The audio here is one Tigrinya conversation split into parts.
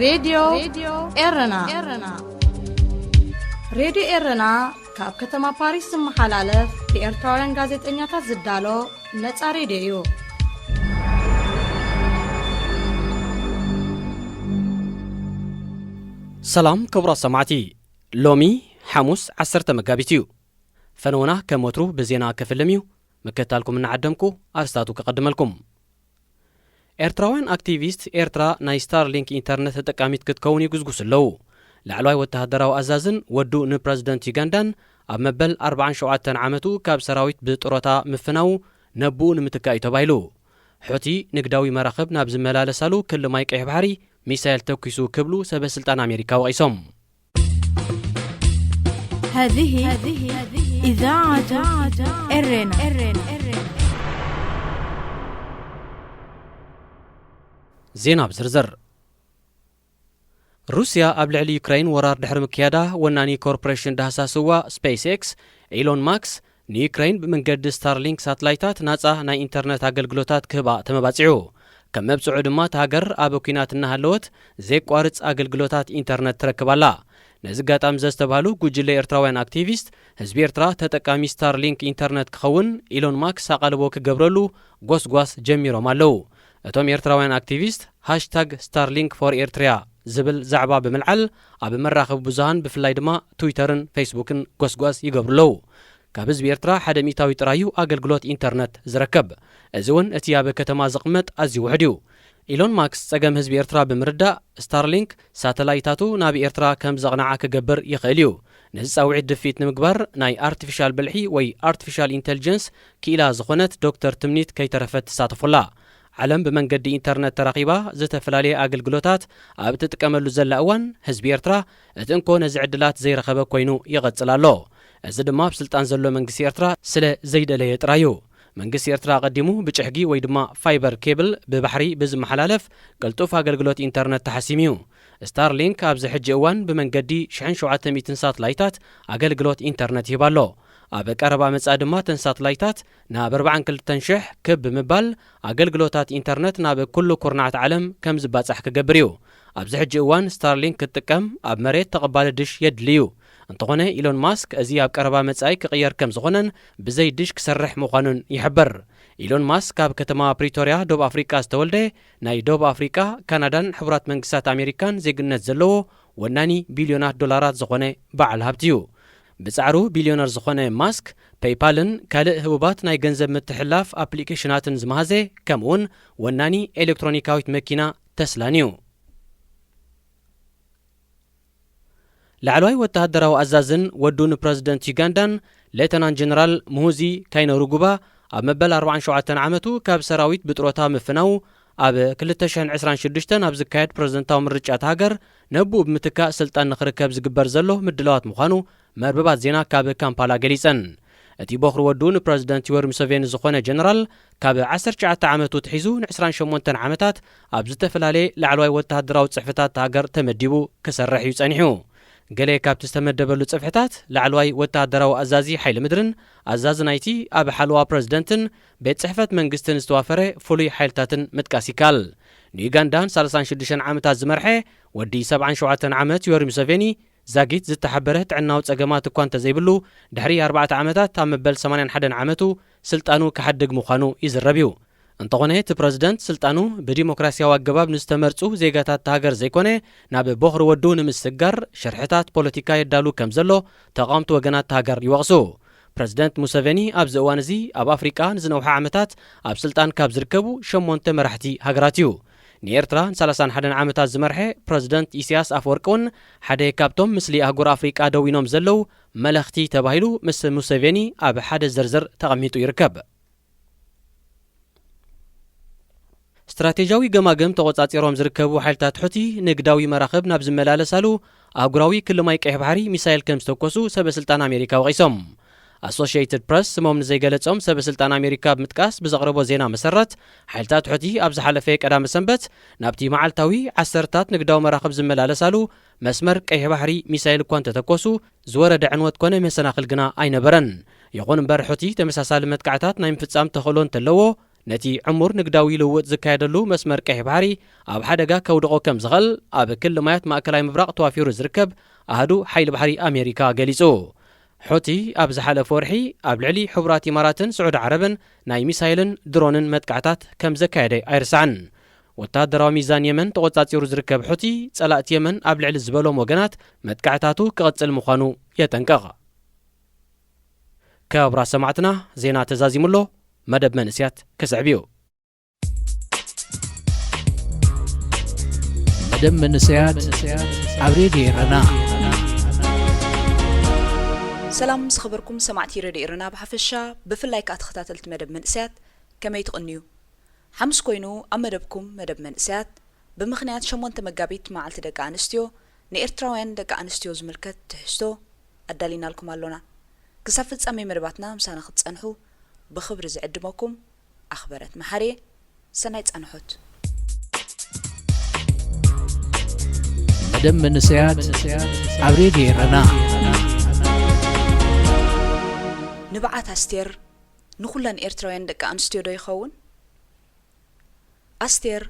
ሬድዮ ኤረና። ሬድዮ ኤረና ካብ ከተማ ፓሪስ ዝመሓላለፍ ብኤርትራውያን ጋዜጠኛታት ዝዳሎ ነጻ ሬድዮ እዩ። ሰላም ክቡራት ሰማዕቲ፣ ሎሚ ሓሙስ ዓሰርተ መጋቢት እዩ። ፈነውና ከም ወትሩ ብዜና ክፍልም እዩ። ምክትታልኩም እናዓደምኩ ኣርስታቱ ክቐድመልኩም። ኤርትራውያን ኣክቲቪስት ኤርትራ ናይ ስታርሊንክ ኢንተርነት ተጠቃሚት ክትከውን ይጉዝጉሱ ኣለዉ። ላዕለዋይ ወተሃደራዊ ኣዛዝን ወዱ ንፕረዚደንት ዩጋንዳን ኣብ መበል ኣርባዓን ሸውዓተን ዓመቱ ካብ ሰራዊት ብጥሮታ ምፍናዉ ነብኡ ንምትካእ እዩ ተባሂሉ። ሑቲ ንግዳዊ መራኽብ ናብ ዝመላለሳሉ ክሊ ማይ ቀይሕ ባሕሪ ሚሳይል ተኩሱ ክብሉ ሰበ ስልጣን ኣሜሪካ ወቒሶም። هذه إذاعة إرنا. ዜና ብዝርዝር። ሩስያ ኣብ ልዕሊ ዩክራይን ወራር ድሕሪ ምክያዳ፣ ወናኒ ኮርፖሬሽን ዳህሳስ ህዋ ስፔስ ኤክስ ኢሎን ማክስ ንዩክራይን ብመንገዲ ስታርሊንክ ሳትላይታት ናጻ ናይ ኢንተርነት ኣገልግሎታት ክህባ ተመባጺዑ። ከም መብጽዑ ድማ እታ ሃገር ኣብ ኲናት እናሃለወት ዘየቋርጽ ኣገልግሎታት ኢንተርነት ትረክብ ኣላ። ነዚ ኣጋጣሚ ዘስተብሃሉ ጉጅለ ኤርትራውያን ኣክቲቪስት፣ ህዝቢ ኤርትራ ተጠቃሚ ስታርሊንክ ኢንተርነት ክኸውን ኢሎን ማክስ ኣቓልቦ ክገብረሉ ጎስጓስ ጀሚሮም ኣለዉ። እቶም ኤርትራውያን ኣክቲቪስት ሃሽታግ ስታርሊንክ ፎር ኤርትሪያ ዝብል ዛዕባ ብምልዓል ኣብ መራኸቢ ብዙሃን ብፍላይ ድማ ትዊተርን ፌስቡክን ጎስጓስ ይገብሩ ኣለዉ። ካብ ህዝቢ ኤርትራ ሓደ ሚእታዊ ጥራይ እዩ ኣገልግሎት ኢንተርነት ዝረከብ። እዚ እውን እቲ ኣብ ከተማ ዝቕመጥ ኣዝዩ ውሑድ እዩ። ኢሎን ማክስ ጸገም ህዝቢ ኤርትራ ብምርዳእ ስታርሊንክ ሳተላይታቱ ናብ ኤርትራ ከም ዘቕንዓ ክገብር ይኽእል እዩ። ነዚ ጻውዒት ድፊት ንምግባር ናይ ኣርቲፊሻል ብልሒ ወይ ኣርቲፊሻል ኢንተልጀንስ ክኢላ ዝኾነት ዶክተር ትምኒት ከይተረፈት ትሳተፎላ። ዓለም ብመንገዲ ኢንተርነት ተራኺባ ዝተፈላለየ ኣገልግሎታት ኣብ እትጥቀመሉ ዘላ እዋን ህዝቢ ኤርትራ እቲ እንኮ ነዚ ዕድላት ዘይረኸበ ኮይኑ ይቐጽል ኣሎ። እዚ ድማ ኣብ ስልጣን ዘሎ መንግስቲ ኤርትራ ስለ ዘይደለየ ጥራይ እዩ። መንግስቲ ኤርትራ ኣቐዲሙ ብጭሕጊ ወይ ድማ ፋይበር ኬብል ብባሕሪ ብዝመሓላለፍ ቅልጡፍ ኣገልግሎት ኢንተርነት ተሓሲሙ እዩ። ስታርሊንክ ኣብዚ ሕጂ እዋን ብመንገዲ ሽሕን ሸውዓተ ሚእትን ሳትላይታት ኣገልግሎት ኢንተርነት ይህብ ኣሎ። ኣብ ቀረባ መጻኢ ድማ እተን ሳትላይታት ናብ ኣርባዓን ክልተን ሽሕ ክብ ብምባል ኣገልግሎታት ኢንተርነት ናብ ኩሉ ኩርናዓት ዓለም ከም ዝባጻሕ ክገብር እዩ። ኣብዚ ሕጂ እዋን ስታርሊንክ ክትጥቀም ኣብ መሬት ተቐባሊ ድሽ የድሊ እዩ። እንተኾነ ኢሎን ማስክ እዚ ኣብ ቀረባ መጻኢ ክቕየር ከም ዝኾነን ብዘይ ድሽ ክሰርሕ ምዃኑን ይሕበር። ኢሎን ማስክ ካብ ከተማ ፕሪቶርያ ዶብ ኣፍሪቃ ዝተወልደ፣ ናይ ዶብ ኣፍሪቃ፣ ካናዳን ሕቡራት መንግስታት ኣሜሪካን ዜግነት ዘለዎ ወናኒ ቢልዮናት ዶላራት ዝኾነ በዓል ሃብቲ እዩ። ብጻዕሩ ቢልዮነር ዝኾነ ማስክ ፔይፓልን ካልእ ህቡባት ናይ ገንዘብ ምትሕልላፍ ኣፕሊኬሽናትን ዝመሃዘ፣ ከምኡውን ወናኒ ኤሌክትሮኒካዊት መኪና ተስላን እዩ። ላዕለዋይ ወተሃደራዊ ኣዛዝን ወዱ ንፕረዚደንት ዩጋንዳን ሌተናንት ጀነራል ሙሁዚ ካይነሩጉባ ኣብ መበል ኣርባዓን ሸውዓተን ዓመቱ ካብ ሰራዊት ብጥሮታ ምፍናዉ ኣብ ክልተ ሽሕን ዕስራን ሽዱሽተን ኣብ ዝካየድ ፕረዚደንታዊ ምርጫ እታ ሃገር ነብኡ ብምትካእ ስልጣን ንኽርከብ ዝግበር ዘሎ ምድላዋት ምዃኑ መርበባት ዜና ካብ ካምፓላ ገሊጸን። እቲ ቦኽሪ ወዱ ንፕረዚደንት ዮወሪ ሙሰቬኒ ዝኾነ ጀነራል ካብ ዓሰርተ ትሽዓተ ዓመቱ ትሒዙ ንዕስራን ሸሞንተን ዓመታት ኣብ ዝተፈላለየ ላዕለዋይ ወተሃደራዊ ጽሕፈታት እታ ሃገር ተመዲቡ ክሰርሕ እዩ ጸኒሑ። ገለ ካብቲ ዝተመደበሉ ጽፍሕታት ላዕለዋይ ወተሃደራዊ ኣዛዚ ሓይሊ ምድርን ኣዛዚ ናይቲ ኣብ ሓለዋ ፕረዚደንትን ቤት ጽሕፈት መንግስትን ዝተዋፈረ ፍሉይ ሓይልታትን ምጥቃስ ይከኣል። ንዩጋንዳ ንሳልሳን ሽዱሽተን ዓመታት ዝመርሐ ወዲ ሰብዓን ሸውዓተን ዓመት ዮወሪ ሙሰቬኒ ዛጊት ዝተሓበረ ጥዕናዊ ጸገማት እኳ እንተዘይብሉ፣ ድሕሪ ኣርባዕተ ዓመታት ኣብ መበል ሰማንያን ሓደን ዓመቱ ስልጣኑ ክሓድግ ምዃኑ ይዝረብ እዩ። እንተኾነ፣ እቲ ፕረዚደንት ስልጣኑ ብዲሞክራስያዊ ኣገባብ ንዝተመርጹ ዜጋታት እታ ሃገር ዘይኮነ፣ ናብ ቦኽሪ ወዱ ንምስግጋር ሽርሕታት ፖለቲካ የዳሉ ከም ዘሎ ተቓወምቲ ወገናት እታ ሃገር ይወቕሱ። ፕረዚደንት ሙሰቬኒ ኣብዚ እዋን እዚ ኣብ ኣፍሪቃ ንዝነውሐ ዓመታት ኣብ ስልጣን ካብ ዝርከቡ ሸሞንተ መራሕቲ ሃገራት እዩ። ንኤርትራ ንሳልሳን ሓደን ዓመታት ዝመርሐ ፕረዚደንት ኢሳያስ ኣፈወርቂ እውን ሓደ ካብቶም ምስሊ ኣህጉር ኣፍሪቃ ደዊኖም ዘለዉ መለኽቲ ተባሂሉ ምስ ሙሰቬኒ ኣብ ሓደ ዝርዝር ተቐሚጡ ይርከብ። ስትራቴጂያዊ ገማግም ተቖጻጺሮም ዝርከቡ ሓይልታት ሑቲ ንግዳዊ መራኽብ ናብ ዝመላለሳሉ ኣህጉራዊ ክሊ ማይ ቀይሕ ባሕሪ ሚሳይል ከም ዝተኮሱ ሰበ ስልጣን ኣሜሪካ ወቒሶም። ኣሶሺየትድ ፕረስ ስሞም ንዘይገለጾም ሰበ ስልጣን ኣሜሪካ ብምጥቃስ ብዘቕረቦ ዜና መሰረት፣ ሓይልታት ሑቲ ኣብ ዝሓለፈ ቀዳመ ሰንበት ናብቲ መዓልታዊ ዓሰርታት ንግዳዊ መራኽብ ዝመላለሳሉ መስመር ቀይሕ ባሕሪ ሚሳይል እኳ እንተተኮሱ፣ ዝወረደ ዕንወት ኮነ መሰናኽል ግና ኣይነበረን። ይኹን እምበር፣ ሑቲ ተመሳሳሊ መጥቃዕታት ናይ ምፍጻም ተኽእሎ እንተለዎ፣ ነቲ ዕሙር ንግዳዊ ልውውጥ ዝካየደሉ መስመር ቀይሕ ባሕሪ ኣብ ሓደጋ ከውድቖ ከም ዝኽእል ኣብ ክሊ ማያት ማእከላይ ምብራቕ ተዋፊሩ ዝርከብ ኣሃዱ ሓይሊ ባሕሪ ኣሜሪካ ገሊጹ። ሑቲ ኣብ ዝሓለፈ ወርሒ ኣብ ልዕሊ ሕቡራት ኢማራትን ስዑዲ ዓረብን ናይ ሚሳይልን ድሮንን መጥቃዕታት ከም ዘካየደ ኣይርሳዕን። ወታደራዊ ሚዛን የመን ተቖጻጺሩ ዝርከብ ሑቲ፣ ጸላእቲ የመን ኣብ ልዕሊ ዝበሎም ወገናት መጥቃዕታቱ ክቕጽል ምዃኑ የጠንቅቕ። ክቡራት ሰማዕትና፣ ዜና ተዛዚሙ ኣሎ። መደብ መንእስያት ክስዕብ እዩ። መደብ መንእሰያት ኣብ ሬድዮ ኤረና። ሰላም ዝኸበርኩም ሰማዕቲ ሬድዮ ኤረና ብሓፈሻ፣ ብፍላይ ከኣ ተኸታተልቲ መደብ መንእሰያት፣ ከመይ ትቕንዩ? ሓሙስ ኮይኑ ኣብ መደብኩም መደብ መንእሰያት፣ ብምኽንያት ሸሞንተ መጋቢት መዓልቲ ደቂ ኣንስትዮ፣ ንኤርትራውያን ደቂ ኣንስትዮ ዝምልከት ትሕዝቶ ኣዳሊናልኩም ኣሎና። ክሳብ ፍጻሜ መደባትና ምሳና ክትጸንሑ ብኽብሪ ዝዕድመኩም ኣኽበረት መሓሪ። ሰናይ ጻንሖት። መደብ መንእሰያት ኣብ ሬድዮ ኤረና። ንብዓት ኣስቴር ንኹለን ኤርትራውያን ደቂ ኣንስትዮ ዶ ይኸውን? ኣስቴር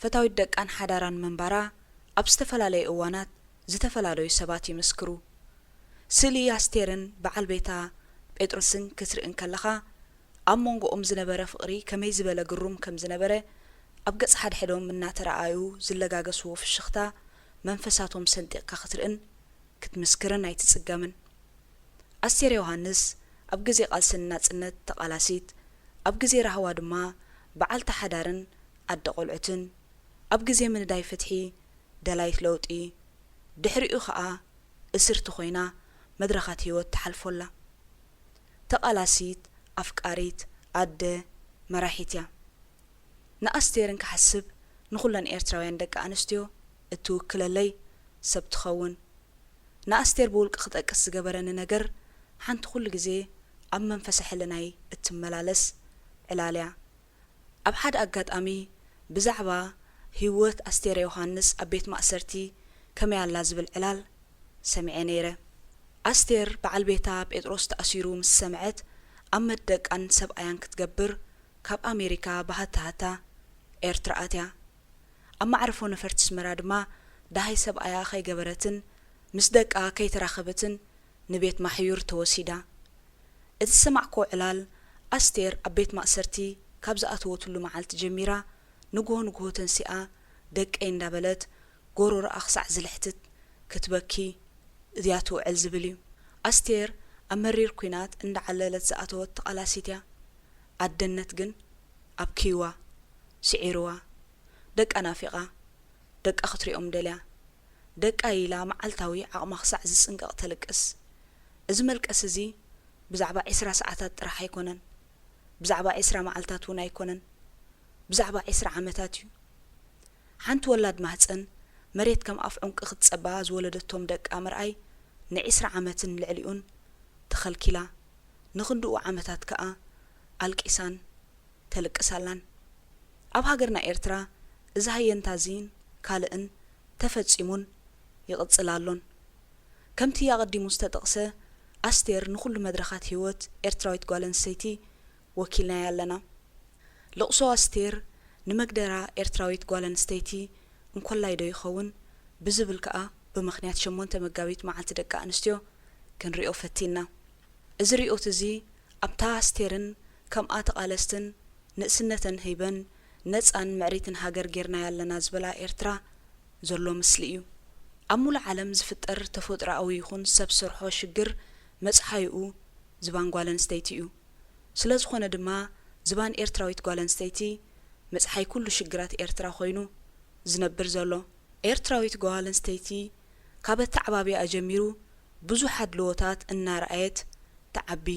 ፈታዊት ደቃን ሓዳራን ምንባራ ኣብ ዝተፈላለዩ እዋናት ዝተፈላለዩ ሰባት ይምስክሩ። ስእሊ ኣስቴርን በዓል ቤታ ጴጥሮስን ክትርኢ እንከለኻ፣ ኣብ መንጎኦም ዝነበረ ፍቕሪ ከመይ ዝበለ ግሩም ከም ዝነበረ ኣብ ገጽ ሓድሕዶም እናተረኣኣዩ ዝለጋገስዎ ፍሽኽታ መንፈሳቶም ሰንጢቕካ ክትርእን ክትምስክርን ኣይትጽገምን። ኣስቴር ዮሃንስ ኣብ ግዜ ቃልስን ናጽነት ተቓላሲት፣ ኣብ ግዜ ራህዋ ድማ በዓልቲ ሓዳርን ኣደ ቆልዑትን፣ ኣብ ግዜ ምንዳይ ፍትሒ ደላይት ለውጢ፣ ድሕሪኡ ኸኣ እስርቲ ኮይና መድረኻት ህይወት ትሓልፎ ኣላ። ተቓላሲት፣ ኣፍቃሪት፣ ኣደ፣ መራሒት እያ። ንኣስቴር እንክሓስብ ንኹለን ኤርትራውያን ደቂ ኣንስትዮ እትውክለለይ ሰብ ትኸውን። ንኣስቴር ብውልቂ ክጠቅስ ዝገበረኒ ነገር ሓንቲ ኩሉ ግዜ ኣብ መንፈሰ ሕልናይ እትመላለስ ዕላል እያ። ኣብ ሓደ ኣጋጣሚ ብዛዕባ ህይወት ኣስቴር ዮሃንስ ኣብ ቤት ማእሰርቲ ከመይ ኣላ ዝብል ዕላል ሰሚዐ ነይረ። ኣስቴር በዓል ቤታ ጴጥሮስ ተኣሲሩ ምስ ሰምዐት ኣመት ደቃን ሰብኣያን ክትገብር ካብ ኣሜሪካ ብሃታሃታ ኤርትራ ኣትያ። ኣብ መዕርፎ ነፈርቲ ኣስመራ ድማ ደሃይ ሰብኣያ ከይገበረትን ምስ ደቃ ከይተራኸበትን ንቤት ማሕዩር ተወሲዳ። እቲ ዝሰማዕክዎ ዕላል ኣስቴር ኣብ ቤት ማእሰርቲ ካብ ዝኣተወትሉ መዓልቲ ጀሚራ ንግሆ ንግሆ ተንሲኣ ደቀይ እንዳበለት ጎሮሮኣ ክሳዕ ዝልሕትት ክትበኪ እያ ትውዕል ዝብል እዩ። ኣስቴር ኣብ መሪር ኲናት እንዳዓለለት ዝኣተወት ተቓላሲት እያ። ኣደነት ግን ኣብኪይዋ፣ ስዒርዋ። ደቃ ናፊቓ፣ ደቃ ክትሪኦም ደልያ። ደቃ ኢላ መዓልታዊ ዓቕማ ክሳዕ ዝጽንቀቕ ተልቅስ። እዚ መልቀሲ እዚ ብዛዕባ ዕስራ ሰዓታት ጥራሕ ኣይኮነን። ብዛዕባ ዕስራ መዓልታት እውን ኣይኮነን። ብዛዕባ ዕስራ ዓመታት እዩ። ሓንቲ ወላድ ማህጸን መሬት ከም ኣፍ ዑንቂ ክትጸባ ዝወለደቶም ደቃ ምርኣይ ንዕስራ ዓመትን ልዕሊኡን ተኸልኪላ። ንኽንድኡ ዓመታት ከኣ ኣልቂሳን ተልቅስ ኣላን። ኣብ ሃገርና ኤርትራ እዚ ሃየንታ እዚን ካልእን ተፈጺሙን ይቕጽል ኣሎን። ከምቲ ኣቐዲሙ ዝተጠቕሰ፣ ኣስቴር ንኹሉ መድረኻት ህይወት ኤርትራዊት ጓል ኣንስተይቲ ወኪልናያ ኣለና። ልቕሶ ኣስቴር ንመግደራ ኤርትራዊት ጓል ኣንስተይቲ እንኮላይ ዶ ይኸውን ብዝብል ከኣ ብምኽንያት ሸሞንተ መጋቢት መዓልቲ ደቂ ኣንስትዮ ክንሪኦ ፈቲና። እዚ ርኢዮት እዚ ኣብታ ኣስቴርን ከምኣ ተቓለስትን ንእስነተን ሂበን ነጻን ምዕሪትን ሃገር ጌርናያ ኣለና ዝበላ ኤርትራ ዘሎ ምስሊ እዩ። ኣብ ሙሉእ ዓለም ዝፍጠር ተፈጥሮኣዊ ይኹን ሰብ ሰርሖ ሽግር መጽሓይኡ ዝባን ጓል ኣንስተይቲ እዩ። ስለ ዝኾነ ድማ ዝባን ኤርትራዊት ጓል ኣንስተይቲ መጽሓይ ኩሉ ሽግራት ኤርትራ ኮይኑ ዝነብር ዘሎ። ኤርትራዊት ጓል ኣንስተይቲ ካብ ኣተዓባብያኣ ጀሚሩ ብዙሕ ኣድልዎታት እናረኣየት ትዓቢ።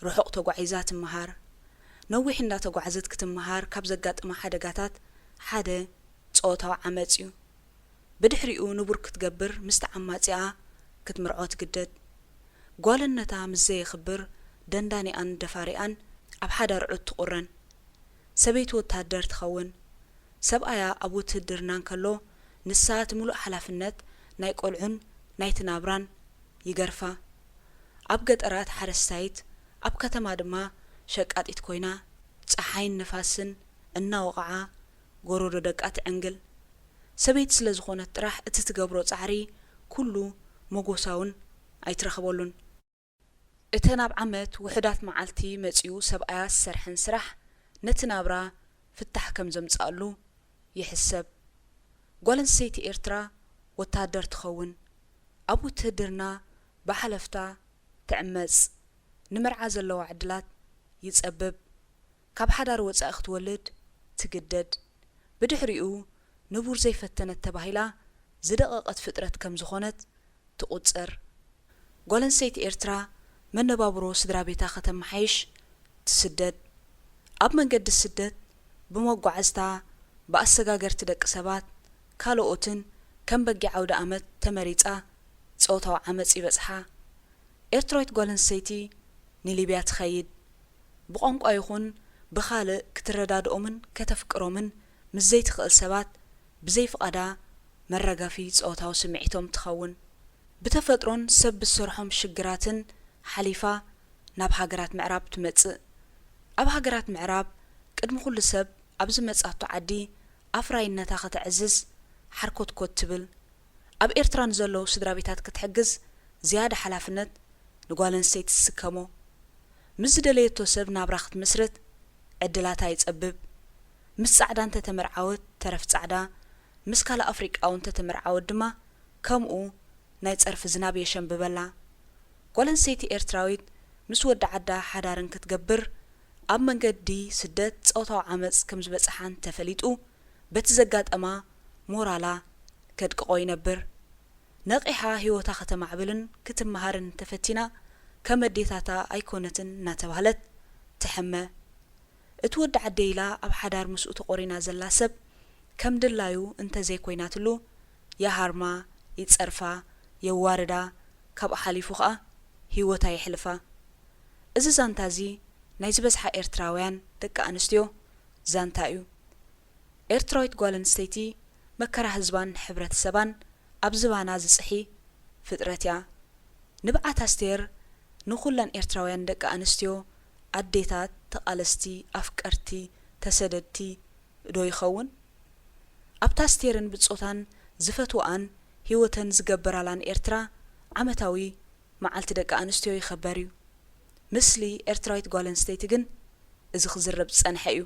ርሑቕ ተጓዒዛ ትመሃር። ነዊሕ እንዳተጓዕዘት ክትመሃር ካብ ዘጋጥማ ሓደጋታት ሓደ ጾታዊ ዓመጽ እዩ። ብድሕሪኡ ንቡር ክትገብር ምስቲ ዓማጺኣ ክትምርዖ ትግደድ። ጓልነታ ምስ ዘየኽብር ደንዳኒኣን ደፋሪኣን ኣብ ሓዳር ዑድ ትቑረን። ሰበይቲ ወታደር ትኸውን። ሰብኣያ ኣብ ውትህድርና እንከሎ ንሳ እቲ ምሉእ ሓላፍነት ናይ ቆልዑን ናይቲ ናብራን ይገርፋ። ኣብ ገጠራት ሓረስታይት፣ ኣብ ከተማ ድማ ሸቃጢት ኮይና ጸሓይን ንፋስን እናወቕዓ ጎረዶ ደቃ ትዕንግል። ሰበይቲ ስለ ዝኾነት ጥራሕ እቲ ትገብሮ ጻዕሪ ኩሉ መጎሳውን ኣይትረኽበሉን። እተን ኣብ ዓመት ውሑዳት መዓልቲ መጺኡ ሰብኣያ ዝሰርሐን ስራሕ ነቲ ናብራ ፍታሕ ከም ዘምጽኣሉ ይሕሰብ። ጓል ኣንስተይቲ ኤርትራ ወታደር ትኸውን። ኣብ ውትህድርና ብሓለፍታ ትዕመጽ። ንመርዓ ዘለዋ ዕድላት ይጸብብ። ካብ ሓዳር ወጻኢ ክትወልድ ትግደድ። ብድሕሪኡ ንቡር ዘይፈተነት ተባሂላ ዝደቐቐት ፍጥረት ከም ዝኾነት ትቑጸር። ጓል ኣንስተይቲ ኤርትራ መነባብሮ ስድራ ቤታ ከተመሓይሽ ትስደድ። ኣብ መንገዲ ስደት ብመጓዕዝታ፣ ብኣሰጋገርቲ ደቂ ሰባት፣ ካልኦትን ከም በጊዕ ኣውደ ኣመት ተመሪጻ ጾታዊ ዓመጽ ይበጽሓ። ኤርትራዊት ጓል ኣንስተይቲ ንሊብያ ትኸይድ። ብቋንቋ ይኹን ብኻልእ ክትረዳድኦምን ከተፍቅሮምን ምስ ዘይትኽእል ሰባት ብዘይፍቓዳ መራጋፊ ጾታዊ ስምዒቶም ትኸውን። ብተፈጥሮን ሰብ ብዝሰርሖም ሽግራትን ሓሊፋ ናብ ሃገራት ምዕራብ ትመጽእ። ኣብ ሃገራት ምዕራብ ቅድሚ ኩሉ ሰብ ኣብ ዝመጻቶ ዓዲ ኣፍራይነታ ከተዕዝዝ ሓርኮትኮት ትብል። ኣብ ኤርትራ ንዘለዉ ስድራ ቤታት ክትሕግዝ ዝያዳ ሓላፍነት ንጓል ኣንስተይቲ ትስከሞ። ምስ ዝደለየቶ ሰብ ናብራ ክትምስርት ዕድላታ ይጸብብ። ምስ ጻዕዳ እንተተመርዓወት ተረፍ ጻዕዳ፣ ምስ ካልእ ኣፍሪቃዊ እንተተመርዓወት ድማ ከምኡ ናይ ጸርፊ ዝናብ የሸንብበላ። ጓል ኣንስተይቲ ኤርትራዊት ምስ ወዲ ዓዳ ሓዳር እንክትገብር ኣብ መንገዲ ስደት ጾታዊ ዓመጽ ከም ዝበጽሓ እንተፈሊጡ በቲ ዘጋጠማ ሞራላ ከድቅቖ ይነብር። ነቒሓ ህይወታ ከተማዕብልን ክትመሃርን እንተፈቲና ከም ኣዴታታ ኣይኮነትን እናተባህለት ትሕመ። እቲ ወዲ ዓደይ ኢላ ኣብ ሓዳር ምስኡ ተቖሪና ዘላ ሰብ ከም ድላዩ እንተዘይኮይናትሉ ይሃርማ፣ ይጸርፋ፣ የዋርዳ፣ ካብኡ ሓሊፉ ኸኣ ህይወታ የሕልፋ። እዚ ዛንታ እዚ ናይ ዝበዝሓ ኤርትራውያን ደቂ ኣንስትዮ ዛንታ እዩ። ኤርትራዊት ጓል ኣንስተይቲ መከራ ህዝባን ሕብረተሰባን ኣብ ዝባና ዝጽሒ ፍጥረት እያ። ንብዓት ኣስቴር ንኹለን ኤርትራውያን ደቂ ኣንስትዮ ኣዴታት፣ ተቓለስቲ፣ ኣፍቀርቲ፣ ተሰደድቲ ዶ ይኸውን? ኣብታ ኣስቴርን ብጾታን ዝፈትወኣን ህይወተን ዝገበራላን ኤርትራ ዓመታዊ መዓልቲ ደቂ ኣንስትዮ ይኸበር እዩ። ምስሊ ኤርትራዊት ጓል ኣንስተይቲ ግን እዚ ክዝረብ ዝጸንሐ እዩ።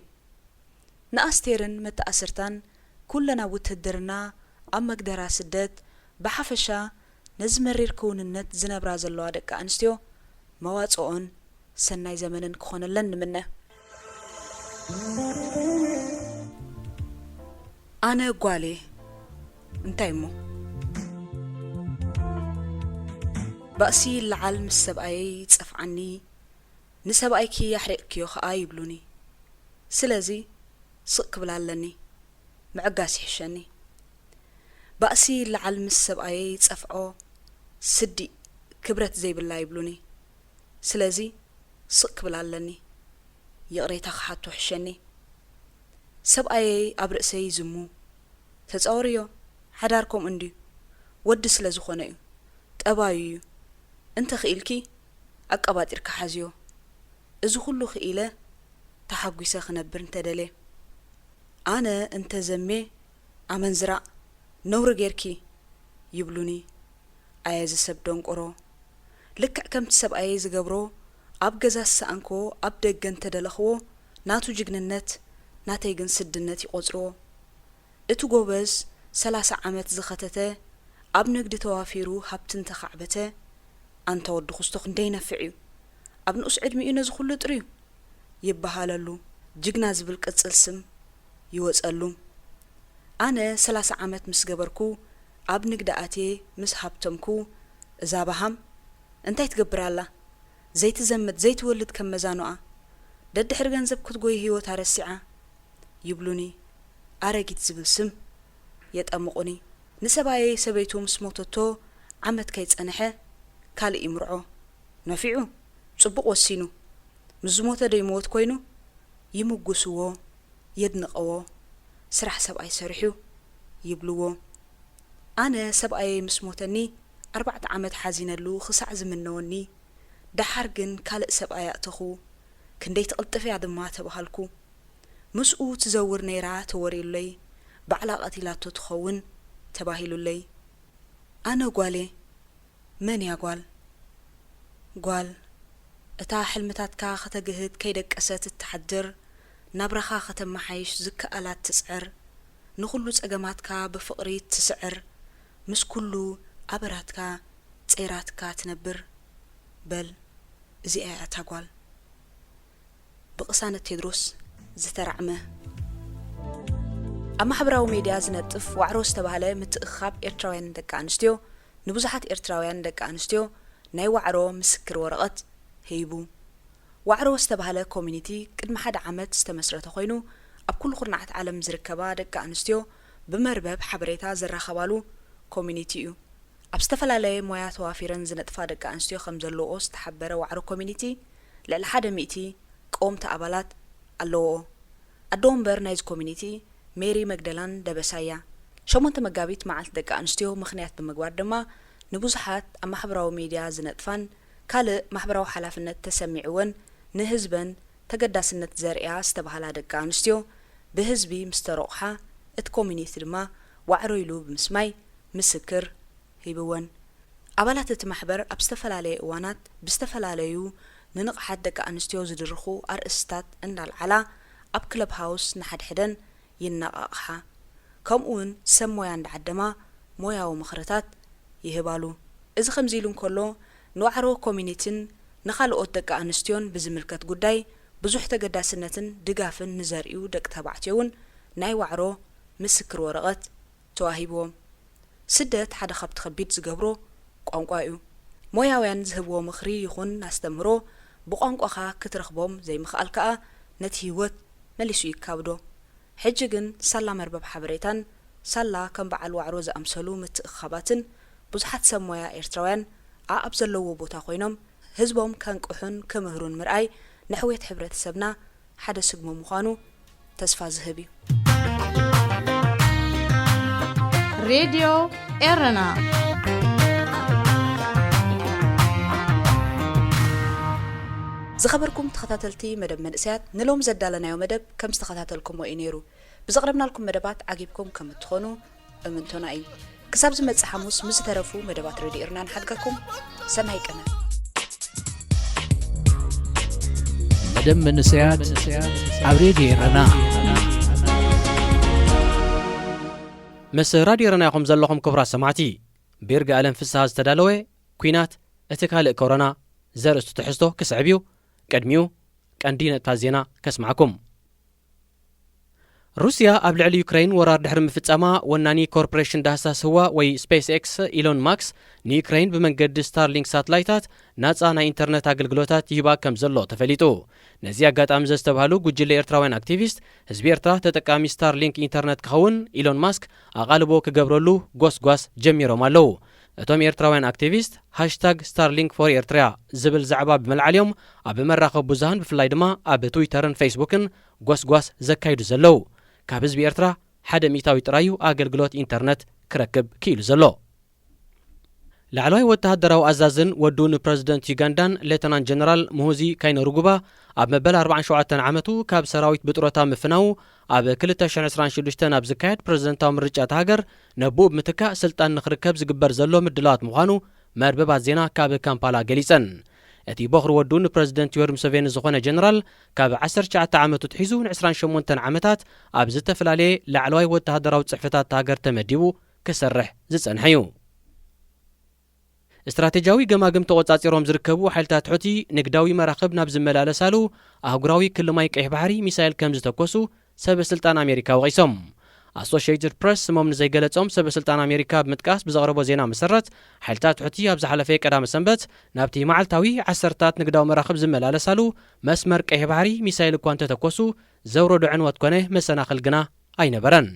ንኣስቴርን መተኣስርታን ኩለን ኣብ ውትህድርና ኣብ መግደራ ስደት ብሓፈሻ ነዚ መሪር ክውንነት ዝነብራ ዘለዋ ደቂ ኣንስትዮ መዋጽኦን ሰናይ ዘመንን ክኾነለን ንምነ። ኣነ ጓል እየ። እንታይ እሞ? ባእሲ ይለዓል ምስ ሰብኣየይ ይጸፍዓኒ፣ ንሰብኣይኪ ኣሕሪቕክዮ ኸኣ ይብሉኒ። ስለዚ ስቕ ክብል ኣለኒ። ምዕጋስ ይሕሸኒ። ባእሲ ይለዓል ምስ ሰብኣየይ ይጸፍዖ፣ ስዲ ክብረት ዘይብላ ይብሉኒ። ስለዚ ስቕ ክብል ኣለኒ። ይቕሬታ ክሓቶ ሕሸኒ። ሰብኣየይ ኣብ ርእሰይ ይዝሙ። ተጻወርዮ፣ ሓዳር ከምኡ እንድዩ። ወዲ ስለ ዝኾነ እዩ። ጠባዩ እዩ። እንተ ኽኢልኪ ኣቀባጢርካ ሓዝዮ። እዚ ኹሉ ኽኢለ ተሓጒሰ ክነብር እንተደልየ። ኣነ እንተ ዘምየ ኣመንዝራ፣ ነውሪ ጌርኪ ይብሉኒ። ኣየ እዚ ሰብ ደንቆሮ። ልክዕ ከምቲ ሰብኣየይ ዝገብሮ፣ ኣብ ገዛ ዝሰኣንክዎ ኣብ ደገ እንተደለኽዎ ናቱ ጅግንነት፣ ናተይ ግን ስድነት ይቖጽርዎ። እቲ ጎበዝ ሰላሳ ዓመት ዝኸተተ፣ ኣብ ንግዲ ተዋፊሩ ሃብቲ እንተኻዕበተ፣ ኣንታ ወዲ ኩስቶ ክንደይ ይነፍዕ እዩ፣ ኣብ ንኡስ ዕድሚኡ ነዚ ኩሉ ጥርዩ ይበሃለሉ፣ ጅግና ዝብል ቅጽል ስም ይወጸሉ። ኣነ ሰላሳ ዓመት ምስ ገበርኩ፣ ኣብ ንግዲ ኣትየ ምስ ሃብተምኩ፣ እዛ በሃም እንታይ ትገብር ኣላ? ዘይትዘምት ዘይትወልድ ከም መዛኑኣ፣ ደድሕሪ ገንዘብ ክትጎይ ህይወታ ረሲዓ ይብሉኒ። ኣረጊት ዝብል ስም የጠምቑኒ። ንሰብኣየይ ሰበይቱ ምስ ሞተቶ ዓመት ከይጸንሐ ካልእ ይምርዖ። ነፊዑ፣ ጽቡቕ ወሲኑ። ምስ ዝሞተ ዶ ይመወት ኮይኑ? ይምጉስዎ፣ የድንቐዎ። ስራሕ ሰብኣይ ሰሪሑ ይብልዎ። ኣነ ሰብኣየይ ምስ ሞተኒ ኣርባዕተ ዓመት ሓዚነሉ ክሳዕ ዝምነወኒ፣ ደሓር ግን ካልእ ሰብኣይ ኣእተኹ። ክንደይ ትቕልጥፍ እያ ድማ ተባሃልኩ። ምስኡ ትዘውር ነይራ ተወሪሉለይ፣ ባዕላ ቀቲላቶ ትኸውን ተባሂሉለይ። ኣነ ጓሌ፣ መን እያ ጓል? ጓል፣ እታ ሕልምታትካ ከተግህድ ከይደቀሰት እትሓድር፣ ናብራኻ ከተመሓይሽ ዝከኣላ እትጽዕር፣ ንኹሉ ጸገማትካ ብፍቕሪ እትስዕር፣ ምስ ኩሉ ኣበራትካ ጸይራትካ ትነብር። በል፣ እዚኣ እያ እታ ጓል። ብቅሳነት ቴድሮስ ዝተራዕመ። ኣብ ማሕበራዊ ሜድያ ዝነጥፍ ዋዕሮ ዝተባህለ ምትእኽኻብ ኤርትራውያን ደቂ ኣንስትዮ ንብዙሓት ኤርትራውያን ደቂ ኣንስትዮ ናይ ዋዕሮ ምስክር ወረቐት ሂቡ። ዋዕሮ ዝተባህለ ኮሚኒቲ ቅድሚ ሓደ ዓመት ዝተመስረተ ኮይኑ፣ ኣብ ኩሉ ኩርናዓት ዓለም ዝርከባ ደቂ ኣንስትዮ ብመርበብ ሓበሬታ ዝራኸባሉ ኮሚኒቲ እዩ። ኣብ ዝተፈላለየ ሞያ ተዋፊረን ዝነጥፋ ደቂ ኣንስትዮ ከም ዘለውኦ ዝተሓበረ ዋዕሮ ኮሚኒቲ፣ ልዕሊ ሓደ ሚእቲ ቀወምቲ ኣባላት ኣለውኦ። ኣዶ ወንበር ናይዚ ኮሚኒቲ ሜሪ መግደላን ደበሳ እያ። ሸሞንተ መጋቢት መዓልቲ ደቂ ኣንስትዮ ምኽንያት ብምግባር ድማ ንብዙሓት ኣብ ማሕበራዊ ሜድያ ዝነጥፋን ካልእ ማሕበራዊ ሓላፍነት ተሰሚዕወን ንህዝበን ተገዳስነት ዘርእያ ዝተባህላ ደቂ ኣንስትዮ ብህዝቢ ምስ ተረቑሓ፣ እቲ ኮሚኒቲ ድማ ዋዕሮ ኢሉ ብምስማይ ምስክር ሂብወን። ኣባላት እቲ ማሕበር ኣብ ዝተፈላለየ እዋናት ብዝተፈላለዩ ንንቕሓት ደቂ ኣንስትዮ ዝድርኹ ኣርእስታት እንዳልዓላ ኣብ ክለብ ሃውስ ንሓድሕደን ይነቓቕሓ። ከምኡውን ሰብ ሞያ እንዳዓደማ ሞያዊ ምኽርታት ይህባሉ። እዚ ከምዚ ኢሉ እንከሎ፣ ንዋዕሮ ኮሚኒቲን ንኻልኦት ደቂ ኣንስትዮን ብዝምልከት ጉዳይ ብዙሕ ተገዳስነትን ድጋፍን ንዘርእዩ ደቂ ተባዕትዮ እውን ናይ ዋዕሮ ምስክር ወረቐት ተዋሂብዎም። ስደት ሓደ ካብቲ ከቢድ ዝገብሮ ቋንቋ እዩ። ሞያውያን ዝህብዎ ምኽሪ ይኹን ኣስተምህሮ ብቋንቋኻ ክትረኽቦም ዘይምኽኣል ከኣ ነቲ ህይወት መሊሱ ይካብዶ። ሕጂ ግን ሳላ መርበብ ሓበሬታን ሳላ ከም በዓል ዋዕሮ ዝኣምሰሉ ምትእኽኻባትን ብዙሓት ሰብ ሞያ ኤርትራውያን ኣኣብ ዘለዎ ቦታ ኮይኖም ህዝቦም ከንቅሑን ክምህሩን ምርኣይ ንሕውየት ሕብረተሰብና ሓደ ስግመ ምዃኑ ተስፋ ዝህብ እዩ። ሬድዮ ኤረና። ዝኸበርኩም ተኸታተልቲ መደብ መንእሰያት፣ ንሎም ዘዳለናዮ መደብ ከም ዝተኸታተልኩሞ እዩ ነይሩ። ብዘቕረብናልኩም መደባት ዓጊብኩም ከም እትኾኑ እምንቶና እዩ። ክሳብ ዝመጽእ ሓሙስ ምስ ዝተረፉ መደባት ሬድዮ ኤረና ንሓድገኩም። ሰናይ ቅነ። መደብ መንእሰያት ኣብ ሬድዮ ኤረና። ምስ ራድዮ ኤረና ኢኹም ዘለኹም ክቡራት ሰማዕቲ። ብይርጋ ኣለም ፍስሃ ዝተዳለወ ኲናት እቲ ካልእ ኮሮና ዘርእስቱ ትሕዝቶ ክስዕብ እዩ። ቅድሚኡ ቀንዲ ነጥብታት ዜና ከስምዓኩም። ሩስያ ኣብ ልዕሊ ዩክረይን ወራር ድሕሪ ምፍጻማ፣ ወናኒ ኮርፖሬሽን ዳህሳስ ህዋ ወይ ስፔስ ኤክስ ኢሎን ማክስ ንዩክረይን ብመንገዲ ስታርሊንክ ሳትላይታት ናጻ ናይ ኢንተርነት ኣገልግሎታት ይህባ ከም ዘሎ ተፈሊጡ። ነዚ ኣጋጣሚ ዘስተብሃሉ ጉጅለ ኤርትራውያን ኣክቲቪስት፣ ህዝቢ ኤርትራ ተጠቃሚ ስታርሊንክ ኢንተርነት ክኸውን ኢሎን ማስክ ኣቓልቦ ክገብረሉ ጎስጓስ ጀሚሮም ኣለዉ። እቶም ኤርትራውያን ኣክቲቪስት ሃሽታግ ስታርሊንክ ፎር ኤርትራ ዝብል ዛዕባ ብምልዓል እዮም ኣብ መራኸቢ ብዙሃን ብፍላይ ድማ ኣብ ትዊተርን ፌስቡክን ጎስጓስ ዘካይዱ ዘለዉ። ካብ ህዝቢ ኤርትራ ሓደ ሚእታዊት ጥራይ እዩ ኣገልግሎት ኢንተርነት ክረክብ ክኢሉ ዘሎ። ላዕለዋይ ወተሃደራዊ ኣዛዝን ወዱ ንፕረዚደንት ዩጋንዳን ሌተናንት ጀነራል ሙሁዚ ካይነሩጉባ ኣብ መበል ኣርባዓን ሸውዓተን ዓመቱ ካብ ሰራዊት ብጥሮታ ምፍናዉ ኣብ ክልተ ሽሕን ዕስራን ሽዱሽተን ኣብ ዝካየድ ፕረዚደንታዊ ምርጫ እታ ሃገር ነብኡ ብምትካእ ስልጣን ንኽርከብ ዝግበር ዘሎ ምድላዋት ምዃኑ መርበባት ዜና ካብ ካምፓላ ገሊጸን። እቲ ቦኽሪ ወዱ ንፕረዚደንት ዮወሪ ሙሰቬኒ ዝኾነ ጀነራል ካብ ዓሰርተ ትሽዓተ ዓመቱ ኣትሒዙ ንዕስራን ሸሞንተን ዓመታት ኣብ ዝተፈላለየ ላዕለዋይ ወተሃደራዊ ጽሕፈታት እታ ሃገር ተመዲቡ ክሰርሕ ዝጸንሐ እዩ። ስትራቴጂያዊ ገማግም ተቖጻጺሮም ዝርከቡ ሓይልታት ሑቲ ንግዳዊ መራኽብ ናብ ዝመላለሳሉ ኣህጉራዊ ክሊ ማይ ቀይሕ ባሕሪ ሚሳይል ከም ዝተኮሱ ሰበ ስልጣን ኣሜሪካ ወቒሶም። ኣሶሽየትድ ፕረስ ስሞም ንዘይገለጾም ሰበ ስልጣን ኣሜሪካ ብምጥቃስ ብዘቕረቦ ዜና መሰረት፣ ሓይልታት ሑቲ ኣብ ዝሓለፈ ቀዳመ ሰንበት ናብቲ መዓልታዊ ዓሰርታት ንግዳዊ መራኽብ ዝመላለሳሉ መስመር ቀይሕ ባሕሪ ሚሳይል እኳ እንተተኮሱ ዘውረዶ ዕንወት ኮነ መሰናኽል ግና ኣይነበረን።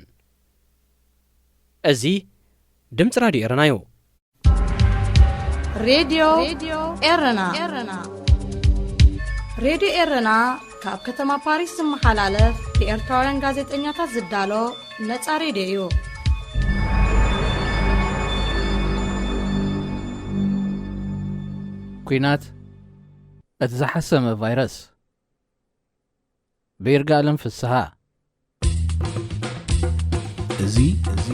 እዚ ድምፂ ራድዮ ኤረና እዩ። ሬድዮ ኤረና። ሬድዮ ኤረና ካብ ከተማ ፓሪስ ዝመሓላለፍ ብኤርትራውያን ጋዜጠኛታት ዝዳሎ ነጻ ሬድዮ እዩ። ኲናት፣ እቲ ዝሓሰመ ቫይረስ። ብይርጋለም ፍስሃ። እዚ እዚ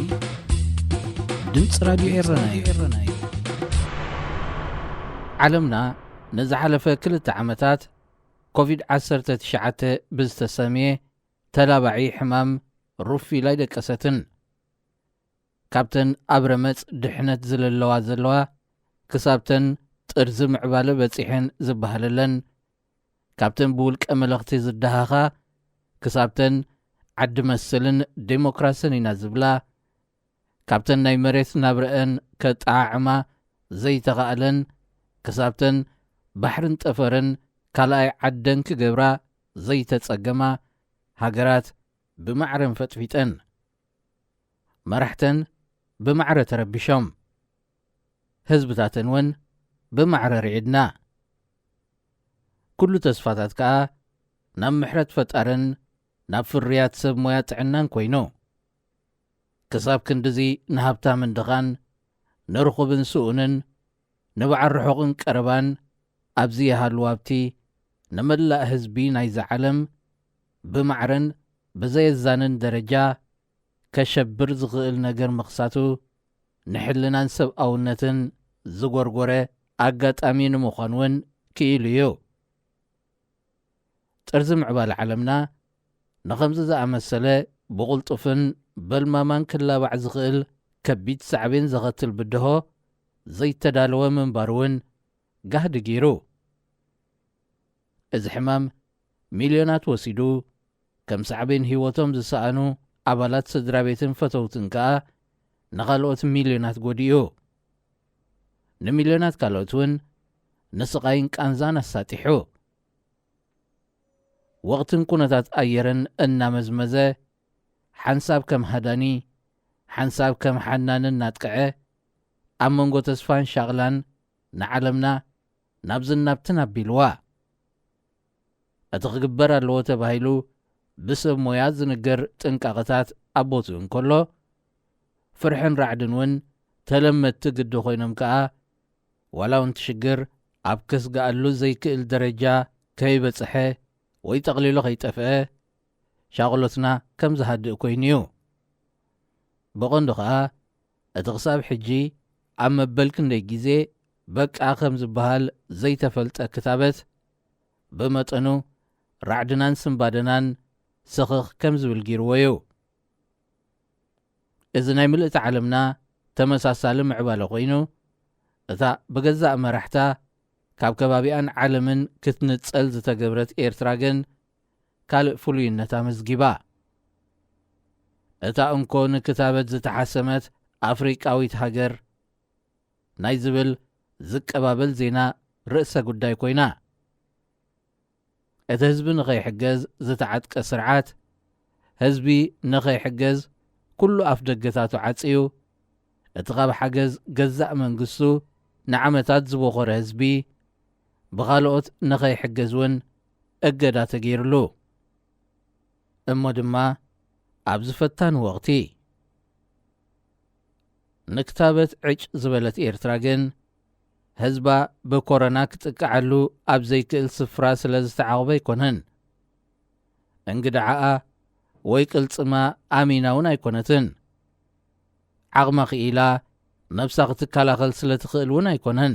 ድምፂ ራድዮ ኤረና እዩ። ዓለምና ንዝሓለፈ ክልተ ዓመታት ኮቪድ ዓሰርተ ትሽዓተ ብዝተሰምየ ተላባዒ ሕማም ሩፍ ኢላ ኣይደቀሰትን። ካብተን ኣብ ረመጽ ድሕነት ዝለለዋ ዘለዋ፣ ክሳብተን ጥርዚ ምዕባለ በጺሐን ዝበሃለለን፣ ካብተን ብውልቀ መለኽቲ ዝደሃኻ፣ ክሳብተን ዓዲ መስልን ዴሞክራስን ኢና ዝብላ፣ ካብተን ናይ መሬት ናብረአን ከጠዓዕማ ዘይተኻእለን፣ ክሳብተን ባሕርን ጠፈርን ካልኣይ ዓደን ክገብራ ዘይተጸገማ ሃገራት ብማዕረን ፈጥፊጠን። መራሕተን ብማዕረ ተረቢሾም። ህዝብታተን እውን ብማዕረ ርዒድና። ኩሉ ተስፋታት ከኣ ናብ ምሕረት ፈጣርን ናብ ፍርያት ሰብ ሞያ ጥዕናን ኮይኑ። ክሳብ ክንድዚ ንሃብታምን ድኻን፣ ንርኹብን ስኡንን፣ ንበዓል ርሑቕን ቀረባን ኣብዚ ይሃሉ ኣብቲ ንመላእ ህዝቢ ናይዛ ዓለም ብማዕረን ብዘየዛንን ደረጃ ከሸብር ዝኽእል ነገር ምኽሳቱ ንሕልናን ሰብኣውነትን ዝጎርጎረ ኣጋጣሚ ንምዃን እውን ክኢሉ እዩ። ጥርዚ ምዕባለ ዓለምና ንኸምዚ ዝኣመሰለ ብቕልጡፍን በልማማን ክላባዕ ዝኽእል ከቢድ ሳዕቤን ዘኸትል ብድሆ ዘይተዳለወ ምንባሩ እውን ጋህዲ ገይሩ። እዚ ሕማም ሚልዮናት ወሲዱ፣ ከም ሳዕቤን ህይወቶም ዝሰኣኑ ኣባላት ስድራ ቤትን ፈተውትን ከኣ ንኻልኦት ሚልዮናት ጎዲኡ። ንሚልዮናት ካልኦት እውን ንስቓይን ቃንዛን ኣሳጢሑ። ወቕትን ኩነታት ኣየርን እናመዝመዘ፣ ሓንሳብ ከም ሃዳኒ፣ ሓንሳብ ከም ሓናን እናጥቀዐ፣ ኣብ መንጎ ተስፋን ሻቕላን ንዓለምና ናብዝን ናብትን ኣቢልዋ። እቲ ክግበር ኣለዎ ተባሂሉ ብሰብ ሞያ ዝንገር ጥንቃቐታት ኣብ ቦትኡ እንከሎ፣ ፍርሕን ራዕድን እውን ተለመድቲ ግዲ ኮይኖም ከኣ፣ ዋላ እውን እቲ ሽግር ኣብ ከስግኣሉ ዘይክእል ደረጃ ከይበጽሐ ወይ ጠቕሊሉ ከይጠፍአ፣ ሻቕሎትና ከም ዝሃድእ ኮይኑ እዩ። ብቐንዱ ኸኣ፣ እቲ ክሳብ ሕጂ ኣብ መበል ክንደይ ግዜ በቃ ከም ዝበሃል ዘይተፈልጠ ክታበት፣ ብመጠኑ ራዕድናን ስንባደናን ስኽኽ ከም ዝብል ገይርዎ እዩ። እዚ ናይ ምልእቲ ዓለምና ተመሳሳሊ ምዕባለ ኮይኑ፣ እታ ብገዛእ መራሕታ ካብ ከባቢኣን ዓለምን ክትንጸል ዝተገብረት ኤርትራ ግን ካልእ ፍሉይነት ኣመዝጊባ። እታ እንኮ ንክታበት ዝተሓሰመት ኣፍሪቃዊት ሃገር ናይ ዝብል ዝቀባበል ዜና ርእሰ ጉዳይ ኮይና። እቲ ህዝቢ ንኸይሕገዝ ዝተዓጥቀ ስርዓት፣ ህዝቢ ንኸይሕገዝ ኩሉ ኣፍ ደገታቱ ዓጽዩ፣ እቲ ካብ ሓገዝ ገዛእ መንግስቱ ንዓመታት ዝቦኸረ ህዝቢ፣ ብኻልኦት ንኸይሕገዝ እውን እገዳ ተገይሩሉ። እሞ ድማ ኣብዚ ፈታኒ ወቕቲ፣ ንክታበት ዕጭ ዝበለት ኤርትራ ግን፣ ህዝባ ብኮረና ክጥቅዓሉ ኣብ ዘይክእል ስፍራ ስለ ዝተዓቑበ ኣይኮነን። እንግድዓኣ ወይ ቅልጽማ ኣሚና እውን ኣይኮነትን። ዓቕማ ክኢላ ነብሳ ክትከላኸል ስለ ትኽእል እውን ኣይኮነን።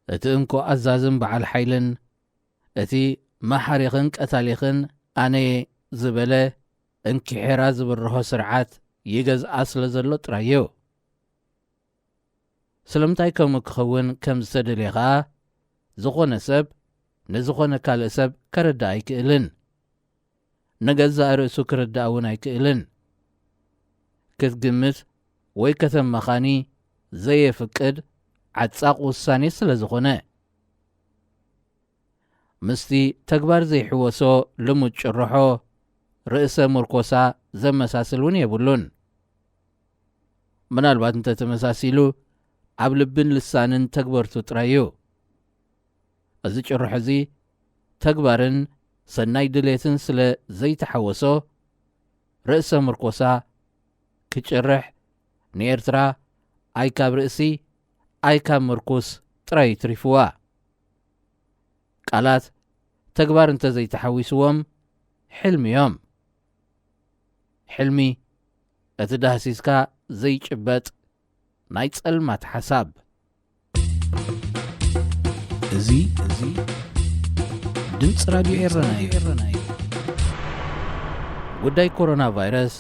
እቲ እንኮ ኣዛዝን በዓል ሓይልን፣ እቲ መሓሪኽን ቀታሊኽን ኣነየ ዝበለ እንኪ ሒራ ዝብርሆ ስርዓት ይገዝኣ ስለ ዘሎ ጥራይ እዩ። ስለምንታይ ከምኡ ክኸውን ከም ዝተደልየ ኸኣ፣ ዝኾነ ሰብ ንዝኾነ ካልእ ሰብ ከረድእ ኣይክእልን። ንገዛእ ርእሱ ክርዳእ እውን ኣይክእልን። ክትግምት ወይ ከተመኻኒ ዘየፍቅድ ዓጻቕ ውሳኔ ስለ ዝኾነ። ምስቲ ተግባር ዘይሕወሶ ልሙድ ጭርሖ ርእሰ ምርኮሳ ዘመሳስል እውን የብሉን። ምናልባት እንተተመሳሲሉ ኣብ ልብን ልሳንን ተግበርቱ ጥራይ እዩ። እዚ ጭርሖ እዚ ተግባርን ሰናይ ድሌትን ስለ ዘይተሓወሶ፣ ርእሰ ምርኮሳ ክጭርሕ ንኤርትራ ኣይ ካብ ርእሲ ኣይ ካብ ምርኩስ ጥራይ እዩ ትሪፍዋ። ቃላት ተግባር እንተ ዘይተሓዊስዎም፣ ሕልሚ እዮም። ሕልሚ እቲ ዳህሲስካ ዘይጭበጥ ናይ ጸልማት ሓሳብ። እዚ፣ እዚ ድምፂ ራድዮ ኤረና እዩ። ጉዳይ ኮሮና ቫይረስ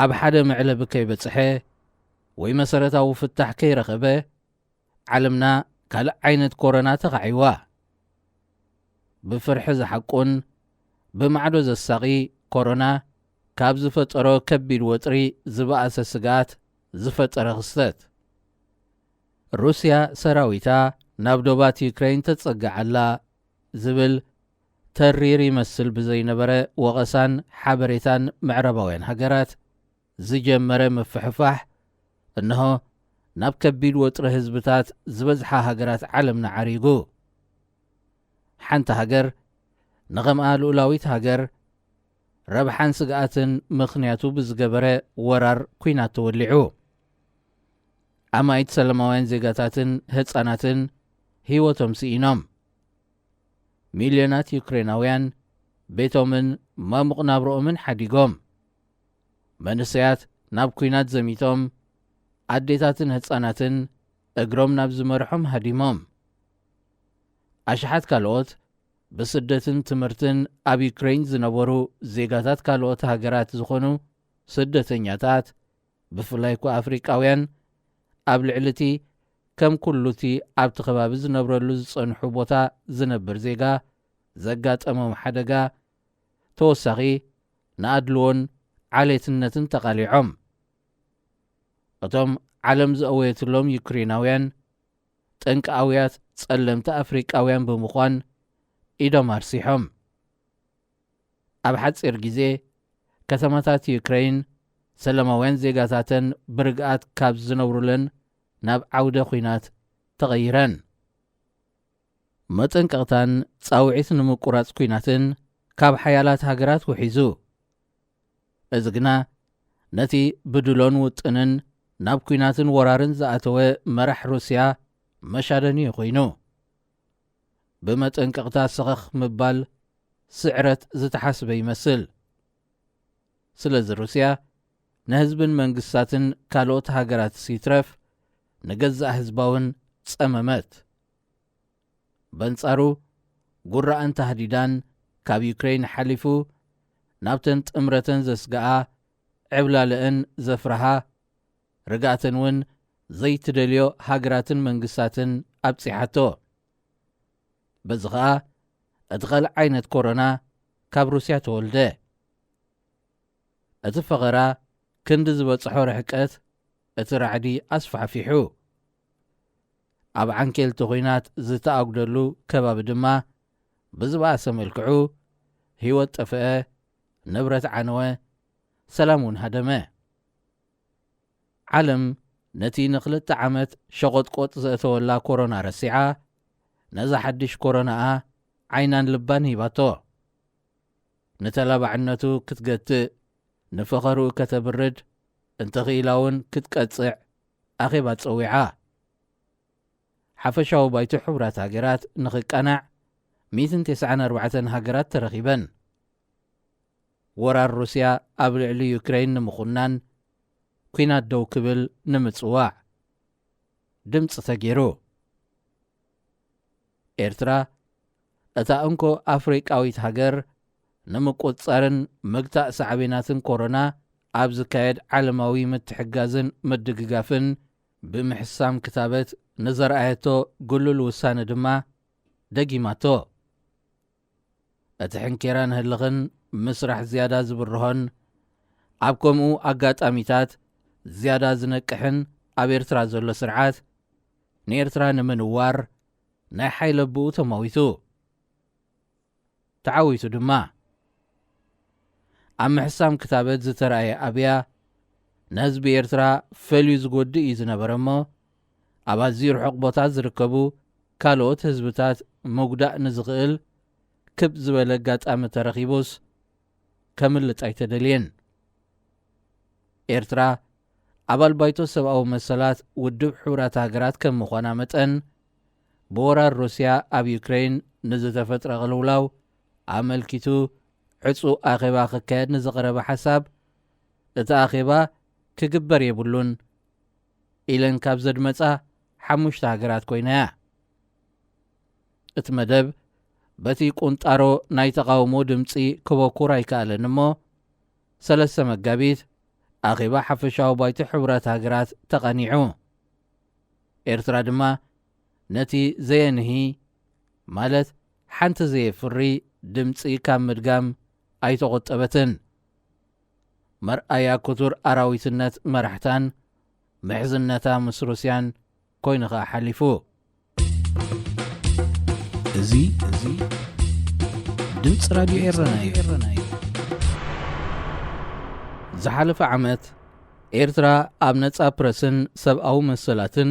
ኣብ ሓደ መዕለቢ ከይበጽሐ ወይ መሰረታዊ ፍታሕ ከይረኸበ፣ ዓለምና ካልእ ዓይነት ኮሮና ተኻዒዋ። ብፍርሒ ዝሓቁን ብማዕዶ ዘሳቒ ኮሮና ካብ ዝፈጠሮ ከቢድ ወጥሪ ዝበኣሰ ስግኣት ዝፈጠረ ክስተት። ሩስያ ሰራዊታ ናብ ዶባት ዩክሬን ተጸግዓላ ዝብል ተሪር ይመስል ብዘይነበረ ወቐሳን ሓበሬታን ምዕራባውያን ሃገራት ዝጀመረ ምፍሕፋሕ፣ እንሆ ናብ ከቢድ ወጥሪ ህዝብታት ዝበዝሓ ሃገራት ዓለምና ዓሪጉ። ሓንቲ ሃገር ንኸምኣ ልኡላዊት ሃገር ረብሓን ስግኣትን ምኽንያቱ ብዝገበረ ወራር ኲናት ተወሊዑ። ኣማኢት ሰላማውያን ዜጋታትን ህጻናትን ህይወቶም ስኢኖም። ሚልዮናት ዩክሬናውያን ቤቶምን ማሙቕ ናብርኦምን ሓዲጎም። መንእሰያት ናብ ኲናት ዘሚቶም፣ ኣዴታትን ህጻናትን እግሮም ናብ ዝመርሖም ሃዲሞም። ኣሽሓት ካልኦት ብስደትን ትምህርትን ኣብ ዩክሬን ዝነበሩ ዜጋታት ካልኦት ሃገራት ዝኾኑ ስደተኛታት፣ ብፍላይ እኳ ኣፍሪቃውያን፣ ኣብ ልዕሊ እቲ ከም ኩሉ እቲ ኣብቲ ከባቢ ዝነብረሉ ዝጸንሑ ቦታ ዝነብር ዜጋ ዘጋጠሞም ሓደጋ ተወሳኺ ንኣድልዎን ዓሌትነትን ተቓሊዖም። እቶም ዓለም ዝእወየትሎም ዩክሬናውያን ጠንቂ ኣውያት ጸለምቲ ኣፍሪቃውያን ብምዃን ኢዶም ኣርሲሖም። ኣብ ሓጺር ግዜ ከተማታት ዩክሬን ሰላማውያን ዜጋታተን ብርግኣት ካብ ዝነብሩለን ናብ ዓውደ ኲናት ተቐይረን። መጠንቀቕታን ጻውዒት ንምቁራጽ ኲናትን ካብ ሓያላት ሃገራት ውሒዙ። እዚ ግና ነቲ ብድሎን ውጥንን ናብ ኲናትን ወራርን ዝኣተወ መራሕ ሩስያ መሻደኒ ኮይኑ። ብመጠንቀቕታ ሰኸኽ ምባል ስዕረት ዝተሓስበ ይመስል። ስለዚ ሩስያ ንህዝብን መንግስታትን ካልኦት ሃገራትስ ይትረፍ ንገዛእ ህዝባውን ጸመመት። በንጻሩ ጉራኣን ታህዲዳን ካብ ዩክሬን ሓሊፉ ናብተን ጥምረተን ዘስግኣ ዕብላለእን ዘፍርሃ ርግኣተን እውን ዘይትደልዮ ሃገራትን መንግስታትን ኣብጺሓቶ። በዚ ኸኣ እቲ ኻልእ ዓይነት ኮሮና ካብ ሩስያ ተወልደ። እቲ ፈኸራ ክንዲ ዝበጽሖ ርሕቀት እቲ ራዕዲ ኣስፋሕፊሑ። ኣብ ዓንኬልቲ ኲናት ዝተኣጉደሉ ከባቢ ድማ ብዝበኣሰ መልክዑ ህይወት ጠፍአ፣ ንብረት ዓነወ፣ ሰላም እውን ሃደመ። ዓለም ነቲ ንኽልተ ዓመት ሸቖጥቆጥ ዘእተወላ ኮሮና ረሲዓ፣ ነዛ ሓድሽ ኮሮናኣ ዓይናን ልባን ሂባቶ። ንተላባዕነቱ ክትገትእ፣ ንፈኸርኡ ከተብርድ፣ እንተኽኢላ እውን ክትቀጽዕ ኣኼባ ጸዊዓ። ሓፈሻዊ ባይቶ ሕቡራት ሃገራት ንኽቃናዕ ሚእትን ተስዓን ኣርባዕተን ሃገራት ተረኺበን። ወራር ሩስያ ኣብ ልዕሊ ዩክሬን ንምኹናን ኲናት ደው ክብል ንምጽዋዕ ድምጺ ተገይሩ። ኤርትራ እታ እንኮ ኣፍሪቃዊት ሃገር ንምቁጽጻርን ምግታእ ሳዕቤናትን ኮሮና ኣብ ዝካየድ ዓለማዊ ምትሕጋዝን ምድግጋፍን ብምሕሳም ክታበት ንዘርኣየቶ ግሉል ውሳነ ድማ ደጊማቶ። እቲ ሕንኬራን ህልኽን ምስራሕ ዝያዳ ዝብርሆን ኣብ ከምኡ ኣጋጣሚታት ዝያዳ ዝነቅሕን ኣብ ኤርትራ ዘሎ ስርዓት ንኤርትራ ንምንዋር ናይ ሓይሊ ኣቦኡ ተማዊቱ። ተዓዊቱ ድማ። ኣብ ምሕሳም ክታበት ዝተራእየ ኣብያ ንህዝቢ ኤርትራ ፈልዩ ዝጎድእ እዩ ዝነበረ እሞ ኣብ ኣዝዩ ርሑቕ ቦታ ዝርከቡ ካልኦት ህዝብታት ምጉዳእ ንዝኽእል ክብ ዝበለ ኣጋጣሚ ተረኺቡስ ከምልጥ ኣይተደልየን። ኤርትራ ኣባል ባይቶ ሰብኣዊ መሰላት ውድብ ሕቡራት ሃገራት ከም ምዃና መጠን ብወራር ሩስያ ኣብ ዩክሬን ንዝተፈጥረ ቅልውላው ኣመልኪቱ ዕጹ ኣኼባ ክካየድ ንዝቐረበ ሓሳብ፣ እቲ ኣኼባ ክግበር የብሉን ኢለን ካብ ዘድመጻ ሓሙሽተ ሃገራት ኮይና እያ። እቲ መደብ በቲ ቁንጣሮ ናይ ተቓውሞ ድምጺ ክበኩር ኣይከኣለን እሞ፣ ሰለስተ መጋቢት ኣኼባ ሓፈሻዊ ባይቶ ሕቡራት ሃገራት ተቓኒዑ። ኤርትራ ድማ ነቲ ዘየንሂ፣ ማለት ሓንቲ ዘየፍሪ ድምጺ ካብ ምድጋም ኣይተቖጠበትን። መርኣያ ክቱር ኣራዊትነት መራሕታን ምሕዝነታ ምስ ሩስያን ኮይኑ ኸኣ ሓሊፉ። እዚ፣ እዚ ድምፂ ራድዮ ኤረና እዩ። ዝሓለፈ ዓመት ኤርትራ ኣብ ነጻ ፕረስን ሰብኣዊ መሰላትን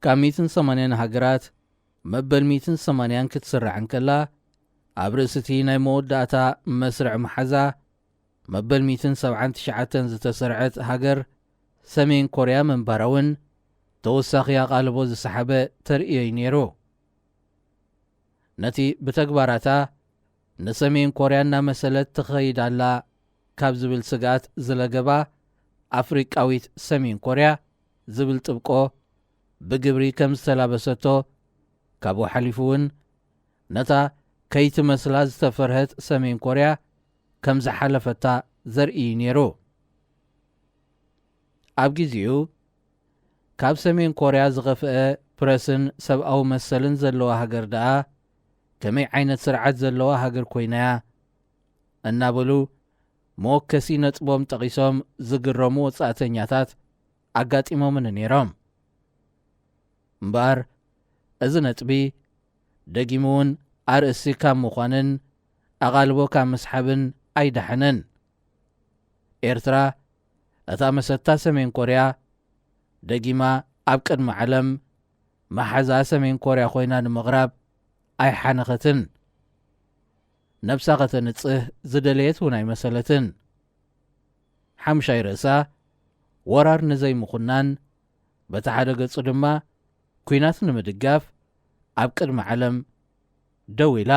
ካብ ሚእትን ሰማንያን ሃገራት መበል ሚእትን ሰማንያን ክትስራዕ እንከላ፣ ኣብ ርእሲ እቲ ናይ መወዳእታ መስርዕ መሓዛ መበል ሚእትን ሰብዓን ትሽዓተን ዝተሰርዐት ሃገር ሰሜን ኮርያ ምንባራ እውን ተወሳኺ ኣቓልቦ ዝሰሓበ ተርእዮ እዩ ነይሩ። ነቲ ብተግባራታ ንሰሜን ኮርያ እናመሰለት ትኸይድ ኣላ ካብ ዝብል ስግኣት ዝለገባ ኣፍሪቃዊት ሰሜን ኮርያ ዝብል ጥብቆ ብግብሪ ከም ዝተላበሰቶ፣ ካብኡ ሓሊፉ እውን ነታ ከይትመስላ ዝተፈርሀት ሰሜን ኮርያ ከም ዝሓለፈታ ዘርኢ እዩ ነይሩ። ኣብ ግዜኡ ካብ ሰሜን ኮርያ ዝኸፍአ ፕረስን ሰብኣዊ መሰልን ዘለዋ ሃገር ደኣ ከመይ ዓይነት ስርዓት ዘለዋ ሃገር ኮይና እያ እናበሉ መወከሲ ነጥቦም ጠቒሶም ዝግረሙ ወጻእተኛታት ኣጋጢሞምኒ ነይሮም። እምበኣር እዚ ነጥቢ ደጊሙ እውን ኣርእስቲ ካብ ምዃንን ኣቓልቦ ካብ ምስሓብን ኣይደሓነን። ኤርትራ እታ መሰታ ሰሜን ኮርያ ደጊማ ኣብ ቅድሚ ዓለም መሓዛ ሰሜን ኮርያ ኮይና ንምቕራብ ኣይሓነኸትን። ነብሳ ከተንጽህ ዝደለየት እውን ኣይመሰለትን። ሓምሻይ ርእሳ ወራር ንዘይምኹናን፣ በቲ ሓደ ገጹ ድማ ኲናት ንምድጋፍ ኣብ ቅድሚ ዓለም ደው ኢላ።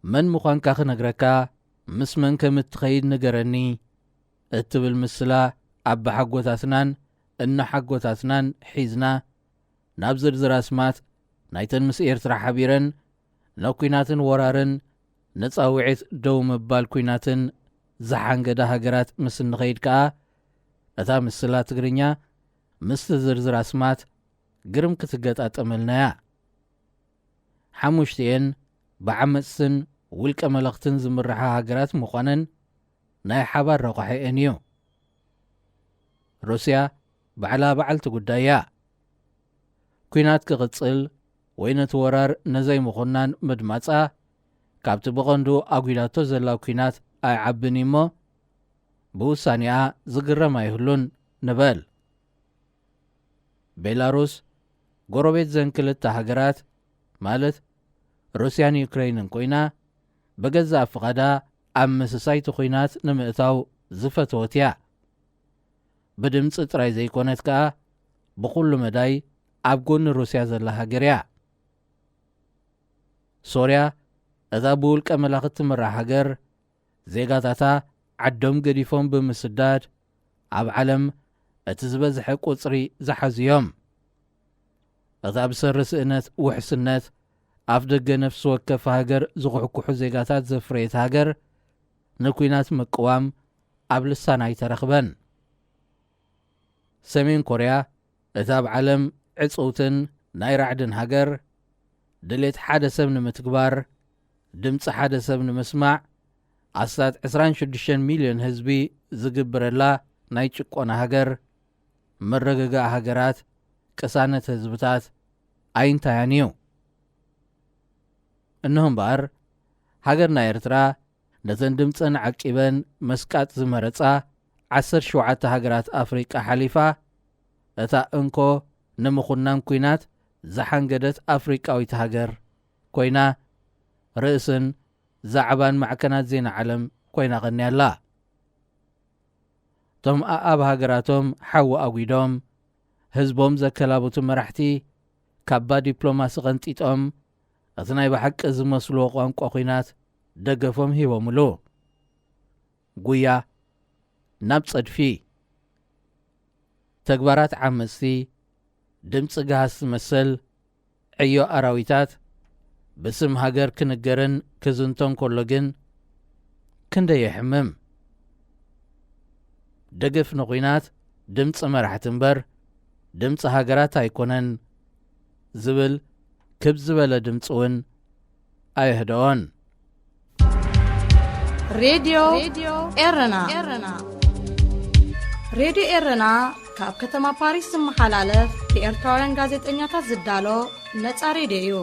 "መን ምዃንካ ክነግረካ፣ ምስ መን ከም እትኸይድ ንገረኒ" እትብል ምስላ ኣባሓጎታትናን እነሓጎታትናን ሒዝና ናብ ዝርዝር ኣስማት ናይተን ምስ ኤርትራ ሓቢረን ንኲናትን ወራርን ንጻውዒት ደው ምባል ኲናትን ዝሓንገዳ ሃገራት ምስ እንኸይድ ከኣ፣ እታ ምስላ ትግርኛ ምስቲ ዝርዝር ኣስማት ግርም ክትገጣጠመልና እያ። ሓሙሽቲኤን ብዓመጽትን ውልቀ መለኽትን ዝምርሓ ሃገራት ምዃነን ናይ ሓባር ረቋሒኤን እዩ። ሩስያ ባዕላ በዓልቲ ጉዳይ እያ። ኲናት ክቕጽል ወይ ነቲ ወራር ንዘይምኹናን ምድማጻ፣ ካብቲ ብቐንዱ ኣጒዳቶ ዘላ ኲናት ኣይዓብን እዩ እሞ፣ ብውሳኔኣ ዝግረም ኣይህሉን ንበል። ቤላሩስ፣ ጎረቤት ዘን ክልተ ሃገራት፣ ማለት ሩስያን ዩክረይንን ኮይና፣ ብገዛእ ፍቓዳ ኣብ ምስሳይ እቲ ኲናት ንምእታው ዝፈተወት እያ። ብድምጺ ጥራይ ዘይኮነት ከኣ፣ ብኹሉ መዳይ ኣብ ጎኒ ሩስያ ዘላ ሃገር እያ። ሶርያ፣ እታ ብውልቀ መላኺ እትምራሕ ሃገር፣ ዜጋታታ ዓዶም ገዲፎም ብምስዳድ፣ ኣብ ዓለም እቲ ዝበዝሐ ቁጽሪ ዝሓዙ እዮም። እታ ብሰሪ ስእነት ውሕስነት ኣፍ ደገ ነፍሲ ወከፍ ሃገር ዝኹሕኩሑ ዜጋታት ዘፍረየት ሃገር፣ ንኲናት ምቅዋም ኣብ ልሳና ኣይተረኽበን። ሰሜን ኮርያ፣ እታ ኣብ ዓለም ዕጽውትን ናይ ራዕድን ሃገር፣ ድሌት ሓደ ሰብ ንምትግባር፣ ድምጺ ሓደ ሰብ ንምስማዕ፣ ኣስታት ዕስራን ሽዱሽተን ሚልዮን ህዝቢ ዝግብረላ ናይ ጭቆና ሃገር፣ ምርግጋእ ሃገራት፣ ቅሳነት ህዝብታት ኣይንታያን እዩ። እንሆ እምበኣር፣ ሃገርና ኤርትራ ነተን ድምጸን ዓቂበን መስቃጥ ዝመረጻ ዓሰርተ ሸውዓተ ሃገራት ኣፍሪቃ ሓሊፋ፣ እታ እንኮ ንምኹናን ኲናት ዝሓንገደት ኣፍሪቃዊት ሃገር ኮይና፣ ርእስን ዛዕባን ማዕከናት ዜና ዓለም ኮይና ቐንያ ኣላ። እቶም ኣኣብ ሃገራቶም ሓዊ ኣጒዶም፣ ህዝቦም ዘከላብቱ መራሕቲ፣ ካባ ዲፕሎማሲ ቐንጢጦም፣ እቲ ናይ ብሓቂ ዝመስልዎ ቋንቋ ኲናት ደገፎም ሂቦምሉ። ጉያ ናብ ጸድፊ። ተግባራት ዓመጽቲ፣ ድምጺ ገሃስ ዝመስል ዕዮ ኣራዊታት ብስም ሃገር ክንገርን ክዝንቶን ከሎ ግን ክንደይ የሕምም። ደገፍ ንኹናት ድምጺ መራሕቲ እምበር ድምጺ ሃገራት ኣይኮነን ዝብል ክብ ዝበለ ድምጺ እውን ኣየህደኦን። ሬድዮ ኤረና። ሬድዮ ኤረና ካብ ከተማ ፓሪስ ዝመሓላለፍ ብኤርትራውያን ጋዜጠኛታት ዝዳሎ ነጻ ሬድዮ እዩ።